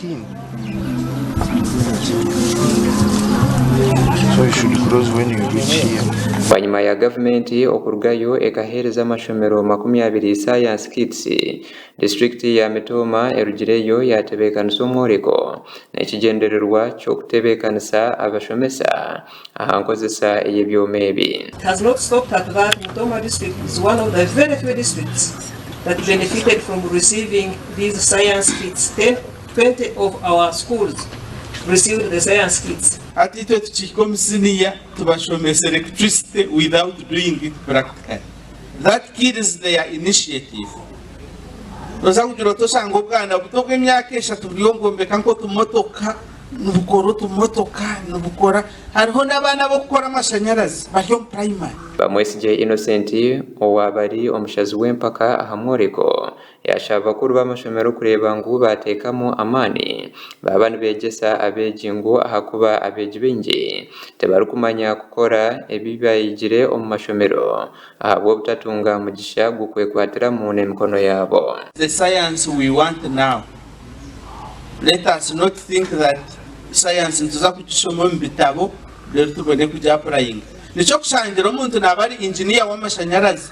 keen. So you should close when you reach here. Bwanyima ya gavumenti okurugayo ekaheereza amashomero 20 Science Kits, disiturikiti ya Mitooma erugireyo yaatebeekanisa omworeko n'ekigyendererwa ky'okutebeekanisa abashomesa aha nkozesa ey'ebyoma ebi. It has not stopped at that, Mitooma district is one of the very few districts that benefited from receiving these science kits, 10, 20 of our schools received the science kits. Hati itwe tukihika omu siniya tubashomesa electricity without doing it practically. That kills their initiative. Noza kugira oti oshanga obwana buto obw'emyaka eshatu buriyo nibwombeka nk'otumotoka, nibukora otumotoka, nibukora. Hariho n'abaana ab'okukora amashanyarazi bari omu primary. Bamwesigye Innocent owaaba ari omushazi w'empaka aha mworeko Yaashaba bakuru b'amashomero kureeba ngu baateekamu amaani baaba nibeegyesa abeegi ngu ahakuba abeegi baingi tibarikumanya kukora ebi bayegire omu mashomero ahabw'obutatunga mugisha gw'okwekwatiramu n'emikono yaabo. The science we want now. Let us not think that science nituza kugishoma omu bitabo reero tubone kugi applyinga. Nikyo kushangira omuntu naaba ari engineer w'amashanyarazi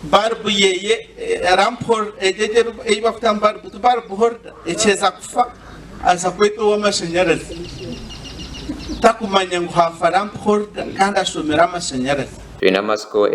Bulb yeye lamp egyo ei barikutamu bulb ti bulb holder ekyeza kufa aza kweta ow'amashanyarazi takumanya ngu haafa lamp holder kandi ashomire amashanyarazi. Twine amatsiko.